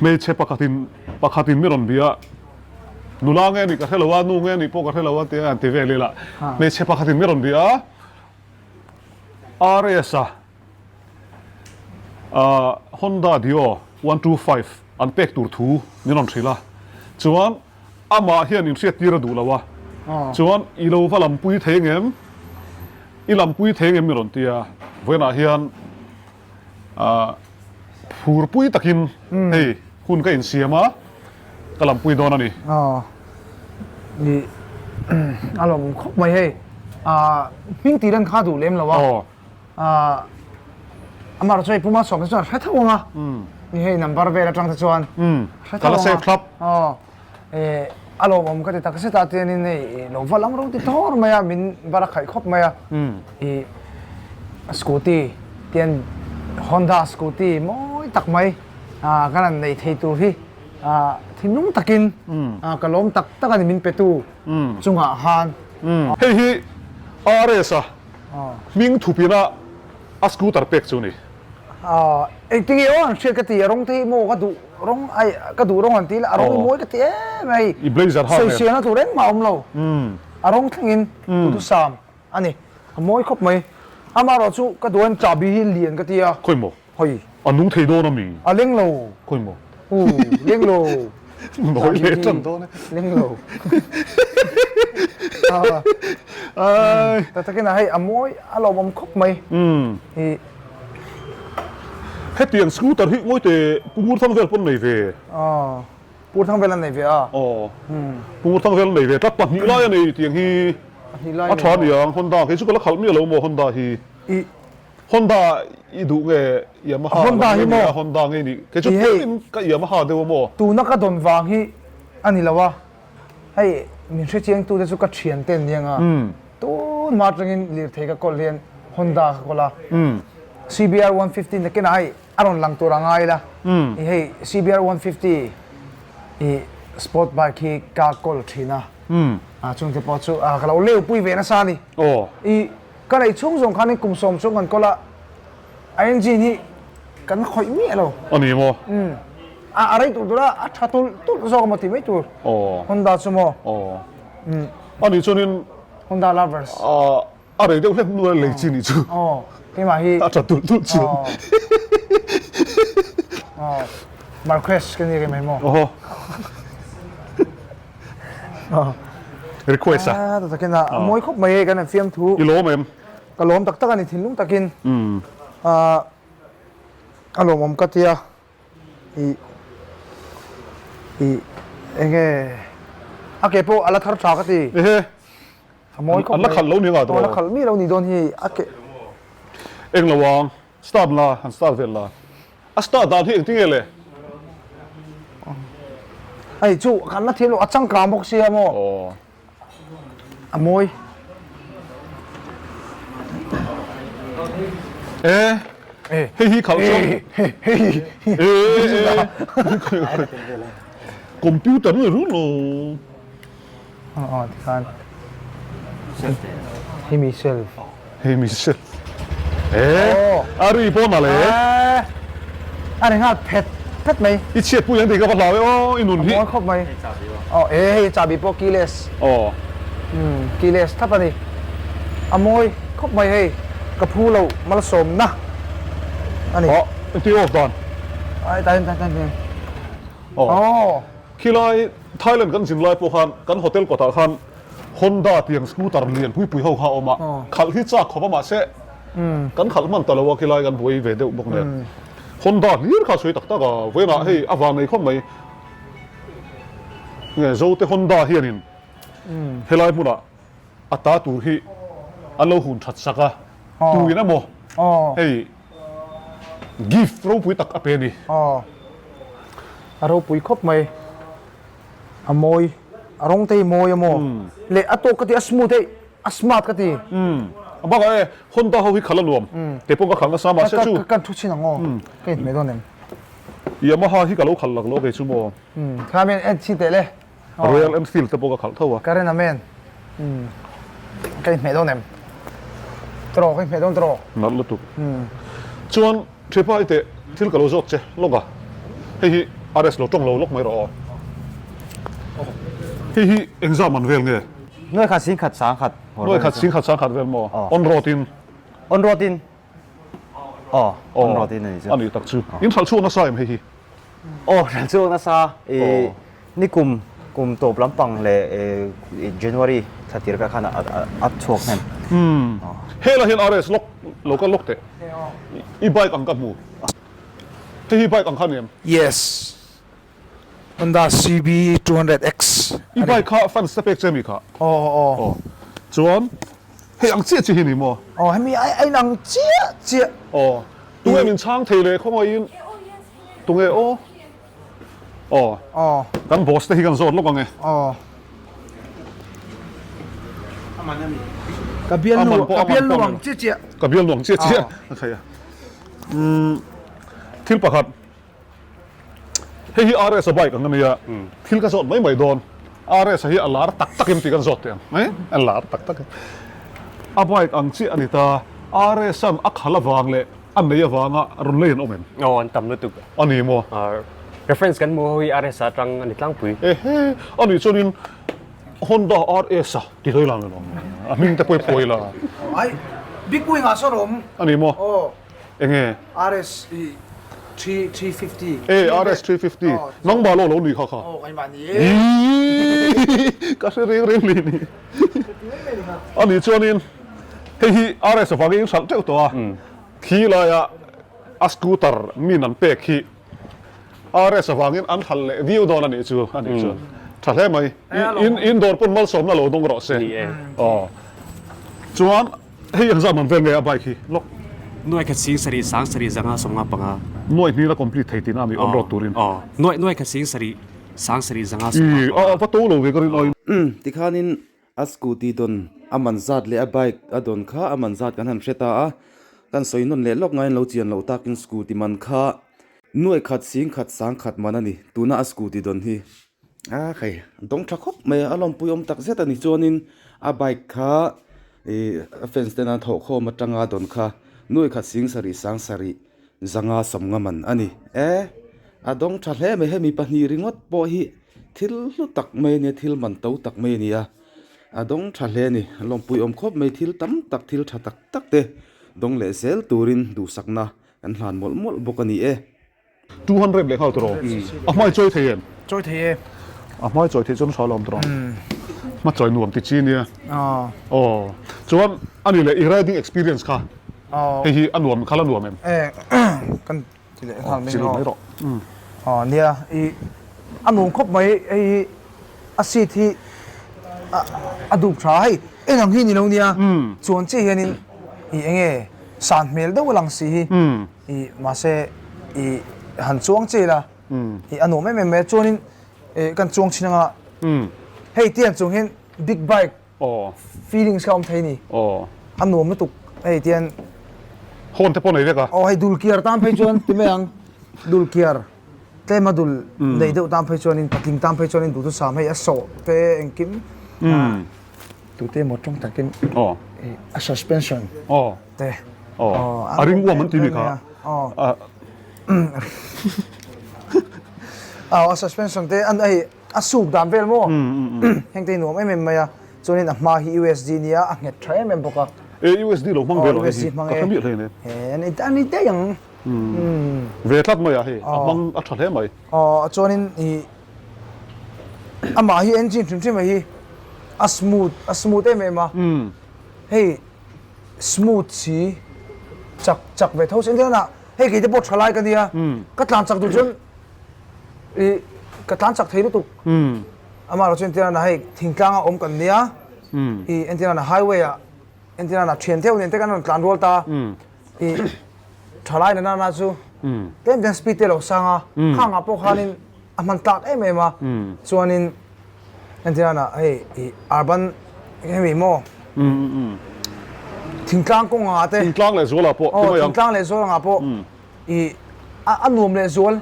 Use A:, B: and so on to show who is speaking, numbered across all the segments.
A: Hmeichhe pakhatin pakhatin mi rawn bia a, nula nge nih ka hre lo a, nu nge nih pawh ka hre lo a tia an ti vel ila. Hmeichhe pakhatin mi rawn bia a, RS-a Honda Dio 125 an pek tur thu min rawn hrilh a, chuan amah hian inhriattir a duh lo a, chuan i lo va lampui thei ngem, i lampui thei ngem mi rawn ti a, vawiinah hian phurpui takin hei hun ka insiam a, ka lampui dawn a ni.
B: Nih a lawm khawp mai hei, hming tih lan kha duh lem lo a. Amah chu hei Puma sawm te chuan a hre tho ang a, ni hei number vel atang te chuan a hre tho ang a. A lawmawm ka ti tak zet a tianin hei lo va lam ro ti thawr mai a, min bar a khaih khawp mai a. I scooty tian Honda scooty mawi tak mai kan han nei thei tur hi thinlung takin ka lawm tak tak a ni min petu chungah khan.
A: Hei hi RS a Hming thupina a scooter pek chu ni.
B: Engtin nge aw an hriat ka ti, a rawng te hi maw ka duh rawng ai ka duh rawng an ti la, a rawng hi mawi ka ti em hei.
A: I blazer ha nen.
B: Sawiselna tur engmah a awm lo. A rawng thlengin duhthusam a ni. A mawi khawp mai. Amaherawh chu ka duh en chahbi hi lian ka ti a.
A: Khawi maw?
B: Hawi.
A: A nung thei dawn a mi?
B: A leng lo.
A: Khawi maw?
B: U, leng lo.
A: Nawi leh tan dawn e.
B: Leng lo.
A: Ai.
B: Tak takin a hei a mawi a lawmawm khawp mai.
A: Hi. Hetiang scooter hi ngawi teh Pu Ngurthang vel pawn nei ve.
B: Aw. Pu Ngurthang vel an nei ve a.
A: Aw. Pu Ngurthang vel an nei ve tlat pahnih lai a nei tiang hi.
B: Pahnih lai a
A: nei. A tha aniang Honda kei chu ka la khalh miah lo maw Honda hi.
B: I.
A: Honda i duh nge Yamaha
B: Honda hi maw?
A: Honda nge nih kei chu tlemin ka Yamaha deuh a maw?
B: Tuna ka dawn vang hi a ni lo a, hei min hrechiang tute chu ka thian te an ni ang a, tun hma atangin lirthei ka kawl hian Honda ka kawl a, CBR 150 nakinah hei a rawn lang tur a ngai la, i hei CBR 150 i sport bike hi ka kawl thin a, chungte pawh chu ka lo leu pui ve nasa a ni. I Ka neih chhung zawng khanin kum sawm chung kan kawl a, a engine hi kan khawih miah lo.
A: A ni maw?
B: Umm. A a rei tur tur a, a tha tulh tulh zawk emaw tih mai tur.
A: Aw.
B: Honda chu maw?
A: Aw. Umm. A nih chuanin.
B: Honda lovers.
A: A a rei deuh hlek hnu a lei chi nih chu.
B: Aw. Keimah hi.
A: A tha tulh tulh chuan.
B: Aw. Aw. Marquez ka ni reng mai maw?
A: Aw. Request a.
B: A takin a mawi khawp mai hei kan han fiam thu.
A: I lawm em?
B: Ka lawm tak tak a ni thinlung takin. A lawmawm ka tia i i enge a ke pawh a la thar tha ka ti.
A: Ehe.
B: A mawi khawp mai.
A: An la khalh lo ni nga tawh.
B: A la khalh mi lo ni dawn hi a ke.
A: Eng lo ang. Start la, han start vel la. A start dan hi engtin nge le?
B: Hei chu kan la thiam lo, a changkang bawk sia maw?
A: Aw.
B: A mawi.
A: E. Hei hi khalh chuan.
B: Hei hi.
A: E. Computer nge run lo.
B: Aw tikhan Hei mi self.
A: Hei mi self. Eh a ri pawh na le.
B: A ri nghal phet phet mai.
A: I chhiat pui ang tih ka va hlau e aw i nun hi.
B: A mawi khawp mai. Aw eh hei chahbi pawh keyless.
A: Aw.
B: Umm keyless thlap a ni. A mawi khawp mai hei ka phu lo malsawmna a ni.
A: Aw engtin off dan?
B: Ai tan tan tan.
A: Aw. Khilai Thailand kan zin lai pawh khan kan hotel kawtah khan Honda tiang scooter lian pui pui ho kha a awm a, khalh hi chak khawp a mahse kan khalh hman ta lo a khilai kan buai ve deuh bawk nen. Honda hlir kha a sawi tak tak a, vawiinah hei a van nei khawp mai. Nge Zote Honda hianin helai hmunah a ta tur hi an lo hun that sak a, tuin emaw hei gift ropui tak a pe a ni.
B: Aw, a ropui khawp mai, a mawi, a rawng te hi mawi a maw, leh a tawk ka ti, a smooth hei, a smart ka ti.
A: A bakah e, Honda ho hi khalh a nuam, kei pawh ka khalh nasa mahse chu.
B: Ka thu chhin ang aw, ka inhmeh dawn em?
A: Yamaha hi ka lo khalh lak lo kei chu maw.
B: Kha men en chhin teh le.
A: Royal Enfield te pawh ka khalh tho a.
B: Ka rin amen. Ka inhmeh dawn em? Tawh ka inhmeh dawn tawh.
A: Nalh lutuk. Chuan Thipa i teh thil ka lo zawt che lawk a. Hei hi. RS lo tawng lo lawk mai rawh aw. Hei hi engzah man vel nge?
C: Nuai khat singkhat sangkhat.
A: Nuai khat singkhat sangkhat vel maw? On road in.
C: On road in. Aw, on road in a ni chu.
A: A ni tak chu. In hralh chhuak nasa em hei hi?
C: Aw, hralh chhuak nasa. I nikum kum tawp lampang leh January thla tir vel khan a chhuak hnem.
A: Umm. Hela hian RS lawk lo kal lawk teh. I bike ang ka hmu. Hei hi bike ang kha ni em?
B: Yes. Honda CB 200X
A: I bike kha fans te pek che mi kha?
B: Aw aw.
A: Aw. Chuan hei ang chiah chi hi ni maw?
B: Aw hemi a in ang chiah chiah.
A: Aw. Tunge min chhang thei le khawngaihin tunge aw? Aw.
B: Aw.
A: Kan boss te hi kan zawt lawk ang e.
B: Aw. Ka bialnu ka bialnu ang chiah chiah.
A: Ka bialnu ang chiah chiah. A thei a. Umm thil pakhat. Hei hi RS a bike ang a nia, thil ka zawt mai mai dawn. RS a hi a lar tak tak em tih kan zawt teh ang. Eh, a lar tak tak em. A bike ang chiah a ni ta. RS an a khal avang leh a nei avanga rawn lei an awm em?
D: Aw, an tam lutuk.
A: A ni maw?
D: Reference kan hmuh ho hi RS a atang a ni tlangpui.
A: Ehe, a nih chuanin Honda RS a ti hlei lang emaw? A hming te pawh i phuai la.
B: Ai, big wing ah sawn a awm.
A: A ni maw?
B: Aw.
A: Enge?
B: RS 350.
A: E RS 350. Nangmah lo lo ni kha kha.
B: Aw keimah ni e.
A: Iiii ka hre reng reng leh ni. A nih chuanin hei hi RS avangin in hralh teuh tawh a. Khi laia a scooter min an pek hi RS avangin an hralh leh viau dawn a nih chu a nih chuan tha hle mai. In in dawr pawn malsawmna lo dawng rawh se. Aw chuan Hei ang zat man vel nge a bike hi lawk.
D: Nuai khat sing sarih sang sarih zanga sawmnga panga.
A: Nuai hming la complete thei tihna ami on road turin.
D: Aw nuai nuai khat sing sarih sang sarih zanga sawmnga
A: panga. Ih a va to lo ve ka rin aiin.
E: Umm tikhanin a scooty dawn a man zat leh a bike a dawn kha a man zat kan han hre ta a, kan sawi nawn leh lawk ngaiin lo chian loh takin scooty man kha nuai khat sing khat sang khat man a ni tuna a scooty dawn hi. A hei dawng tha khawp mai a a lawmpui awm tak zet a ni chuanin a bike kha ih a fans te nan thawh khawm atanga dawn kha nuai khat sing sarih sang sarih zanga sawmnga man a ni e a dawng tha hle mai hemi pahnih ringawt pawh hi thil hlu tak mai a nia thil man to tak mai a ni a a dawng tha hle a ni a lawmpui awm khawp mai thil tam tak thil tha tak tak te dawng leh zel turin duhsakna kan hlan mawlh mawlh bawk a ni e.
A: 200 leh nghal tawh a hmai chawi thei em?
B: Chawi thei e.
A: A hmai chawi thei chuan tha lo awm tawh ang. Hma chawi nuam ti chi nia. Aw. Chuan a ni leh i riding experience kha hei hi a nuam kha la nuam em?
B: E kan ti leh nghal mai
A: rawh. Mai rawh.
B: Aw nia i a nuam khawp mai hei hi a seat hi a dup tha hei en ang hi ni lo nia chuan chiah hianin i enge san hmel deuh a lang si hi. I mahse i han chuang che ila i a nuam em em mai a chuanin kan chuang thin anga hei tiang chung hian big bike feelings kha a awm thei a ni a nuam lutuk hei tian
A: Hawn te pawh nei vek a.
B: Aw hei dul kiar tan phei chuan ti mai ang dul kiar tlema dul nei deuh tan phei chuanin patling tan phei chuanin duhthusam hei a sawh te engkim tute emaw tawng takin a suspension te.
A: Aw, a ring uam an ti mi kha.
B: Aw. Aw, a suspension te an hei a suk dan vel maw? Heng te hi nuam em em mai a. Chuanin a hma hi USD nia a nghet tha em em bawk a.
A: E USD lo hmang ve lo hei hi. Ka hre miah hle nen.
B: He ani ani daih ang.
A: Ve tlat mai a hei a hmang a tha hle mai.
B: Aw, chuanin i amah hi engine hrim hrim hi a smooth a smooth em em a. Hei smooth si chak chak ve tho si engtin ah hei kei te pawh tha lai ka nia ka tlan chak duh chuan ih ka tlan chak thei lutuk amah erawh chu entirana hei thingtlang a awm kan nia ih entirana highway ah entirana thian theuh nen te kan rawn tlan rual ta ih tha lai na nana chu tlem tlem speed te a lo sang a khang ah pawh khanin a hman tlak em em a chuanin Entirana hei ih urban hemi maw thingtlang kawng angah te
A: Thingtlang leh zual ah pawh
B: aw thingtlang leh zual angah pawh ih a nuam leh zual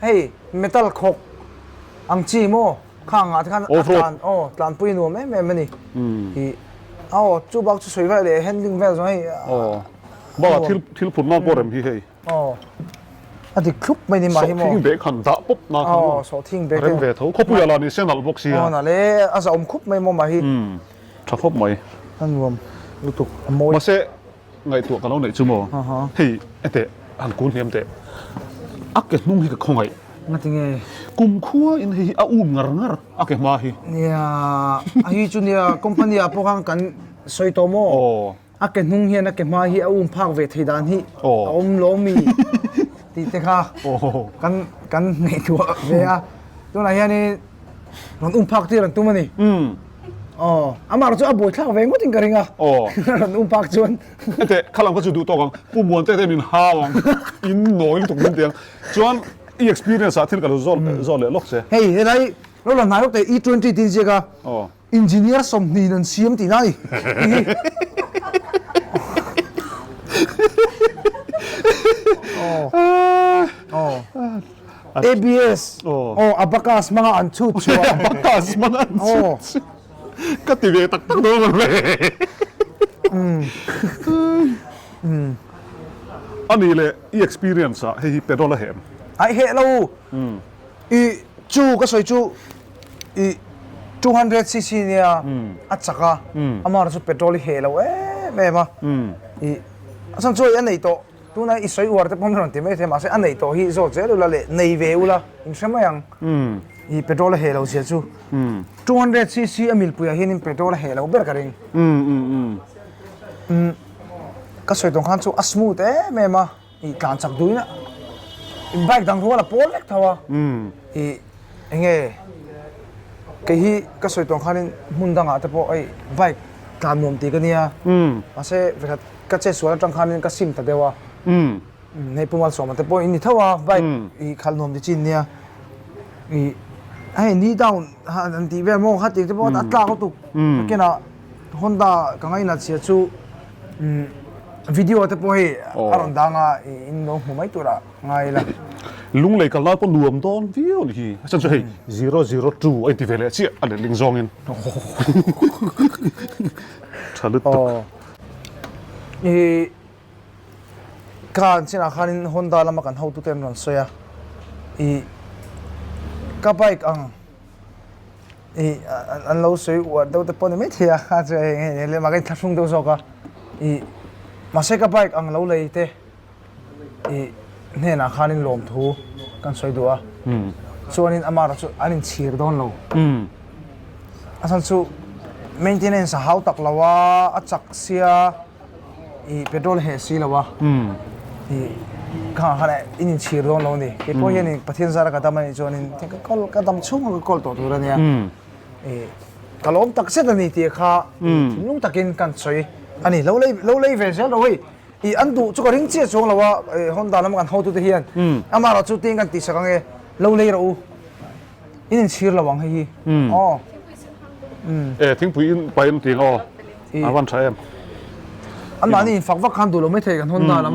B: hei metal khawk ang chi maw kha angah te khan a tlan aw tlanpui nuam em em a ni ih aw chu bak chu sawi vel leh handling vel zawng hei
A: aw bakah thil thil phurh nan pawh rem hi hei
B: aw. A dik thlup mai ni mah hi maw.
A: Sawhthing bag han dah pawp na kha maw.
B: Sawhthing bag.
A: Rem ve tho. Khawpui ah lah ni se nalh bawk sia.
B: Aw nalh e, a zahawm khup mai maw mah hi.
A: Tha khawp mai.
B: A nuam lutuk, a mawi.
A: Mahse ngaihtuah ka lo neih chu maw. Hei ete han kun hniam teh. A ke hnung hi ka khawngaih.
B: Ngati nge?
A: Kumkhua in hei hi a um ngar ngar a ke hma hi.
B: Nia, a hi chu nia company ah pawh khan kan sawi tawh maw?
A: Aw.
B: A ke hnung hian a ke hma hi a um phak ve thei dan hi a awm lo mi tih te kha kan kan ngaihtuah ve a. Tunah hianin rawn um phak tir an tum a ni. Aw, amah chu a buaithlak ve ngawtin ka ring a. Rawn um phak chuan.
A: Hete khalam kha chu duh tawk ang, Pu Muante te min hau ang, in nawi lutuk min ti ang. Chuan i experience ah thil ka lo zawt zawt leh lawk che.
B: Hei helai lo la hnai lawk teh E twenty tin ziak a. Engineer sawmhnih in an siam tihna a ni. ABS aw abacus hmanga an chhut chhuah.
A: Abacus hmanga an chhut chhuah. Ka ti ve tak tak dawn lo le. A nih leh i experience ah hei hi petrol a heh em?
B: Aih heh lo. I chu ka sawi chu i 200 cc nia a chak a, amah chu petrol i heh lo em em a. I a chhan chu a nei tawh tuna i sawi uar te pawh an rawn ti mai thei mahse a nei tawh hi zawt zel ula leh nei ve ula in hre mai ang. I petrol a heh lo zia chu 200 cc a milpui ah hianin petrol a heh lo ber ka ring. Ka sawi tawng khan chu a smooth em em a. I tlan chak duhin a bike dang rual a pawl vek tho a i enge kei hi ka sawi tawng khanin hmun dangah te pawh hei bike tlan nuam tih ka nia mahse vekhat ka che sual atang khanin ka sim ta deuh a hei Pu Malsawma te pawh in ni tho a bike i khalh nuam ti chin nia i hei knee down han tih vel maw kha tih te pawh a tlak lutuk nakinah Honda ka ngainat sia chu Video te pawh hei a rawn dang a, in lo hmu mai turah ngai ila.
A: Lunglei kal nan pawh nuam dawn viau a ni hi. A chhan chu hei 002 a inti ve leh chiah a letling zawngin. Tha lutuk.
B: I ka an chinah khanin Honda lama kan hotute an rawn sawi a, i ka bike ang. I an lo sawi uar deuh te pawh ni maithei a, a chu hei hei leh mah ka inthlahrung deuh zawk a, i mahse ka bike ang lo lei te i hnenah khanin lawmthu kan sawi duh a, chuanin amah erawh chu an inchhir dawn lo, a chhan chu maintenance a hau tak lo a, a chak sia. I petrol heh si lo a, i kha khan in inchhir dawn lo a ni. Kei pawh hianin Pathian zara ka dam a nih chuanin ka kawl ka dam chhung a ka kawl tawh tur a nia. I ka lawm tak zet a ni tih kha thinlung takin kan sawi a ni. Lo lei lo lei ve zel ro hei. I an duh chu ka ring chiah chuang lo a, Honda lama kan hotute hian amaherawh chu tiin kan tihsak ang e, lo lei rawh u. In inchhir lo ang hei hi. Aw.
A: E thingpui in pain tih ang aw. A van tha em.
B: An mahni in fak vak khan duh lo maithei kan Honda lam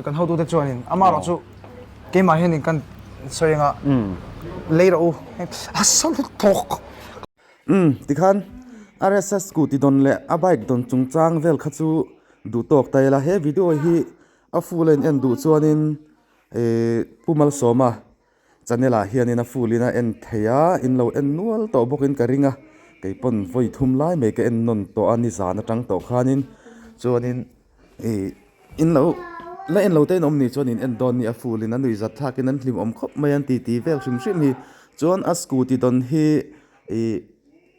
B: kan hotute chuanin amah erawh chu keimah hianin kan sawi anga lei rawh u a sa lutuk.
E: Umm tikhan RSS scooty dawn leh a bike dawn chungchang vel kha chu duh tawk ta ila he video hi a full a in en duh chuanin ehh Pu Malsawma Channel ah hianin a full in a en thei a, in lo en nual tawh bawkin ka ring a, kei pawn vawi thum lai mai ka en nawn tawh a nizan atang tawh khanin chuanin ih in lo la en lo te in awm ni chuan in en dawn ni a full in a nuih zat thlakin an hlim awm khawp mai an titi vel hrim hrim hi chuan a scooty dawn hi ih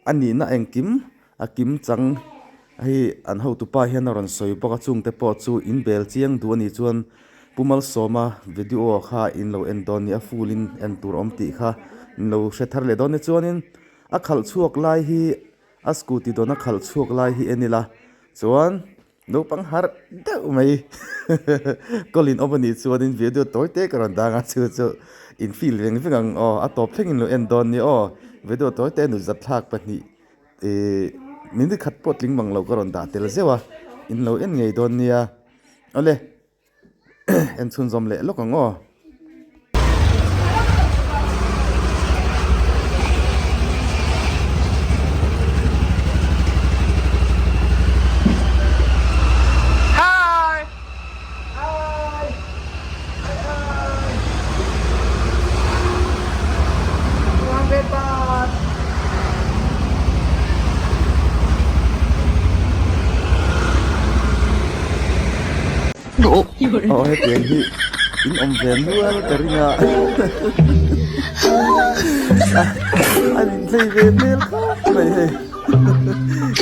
E: A nihna engkim a kim chang hei an hotupa hian a rawn sawi bawk a chungte pawh chu in bel chiang duh a nih chuan Pu Malsawma video kha in lo en dawn ni a full in en tur awm tih kha in lo hre thar leh dawn ni chuanin a khalh chhuak lai hi a scooty dawn a khalh chhuak lai hi en ila chuan Naupang harh deuh mai call in awm a nih chuanin video tawi te ka rawn dang a chu chu in feel veng veng ang aw a tawp thlengin lo en dawn nia aw video tawi te nuihzat thlak pahnih ihh minute khat pawh tling mang lo ka rawn dah tel zeuh a in lo en ngei dawn nia awle. En chhunzawm leh lawk ang aw. Aw hetiang hi in awm ve nual ka ring a an intlei ve hmel khawp mai hei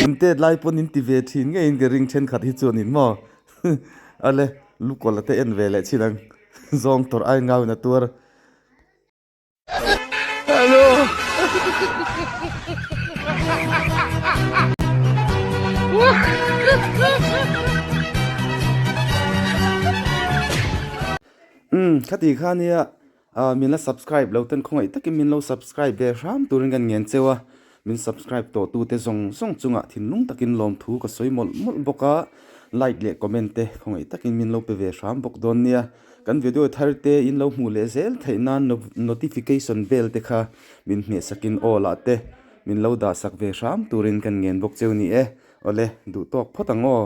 E: in tet lai pawn in ti ve thin ngeiin ka ring thenkhat hi chuan in maw ale lukawlh te en ve leh chin ang zawng tawrh ai ngauin a tuar. Umm khati kha nia ah min la subscribe lo ten khawngaih takin min lo subscribe ve hram turin kan ngen cheu a min subscribe tawh tu te zawng zawng chungah thinlung takin lawmthu ka sawi mawlh mawlh bawk a like leh comment te khawngaih takin min lo pe ve hram bawk dawn nia. Kan video thar te in lo hmuh leh zel theih nan notification bell te kha min hmeh sakin aw lah te min lo dah sak ve hram turin kan ngen bawk cheu ni e. Awle, duh tawk phawt ang aw.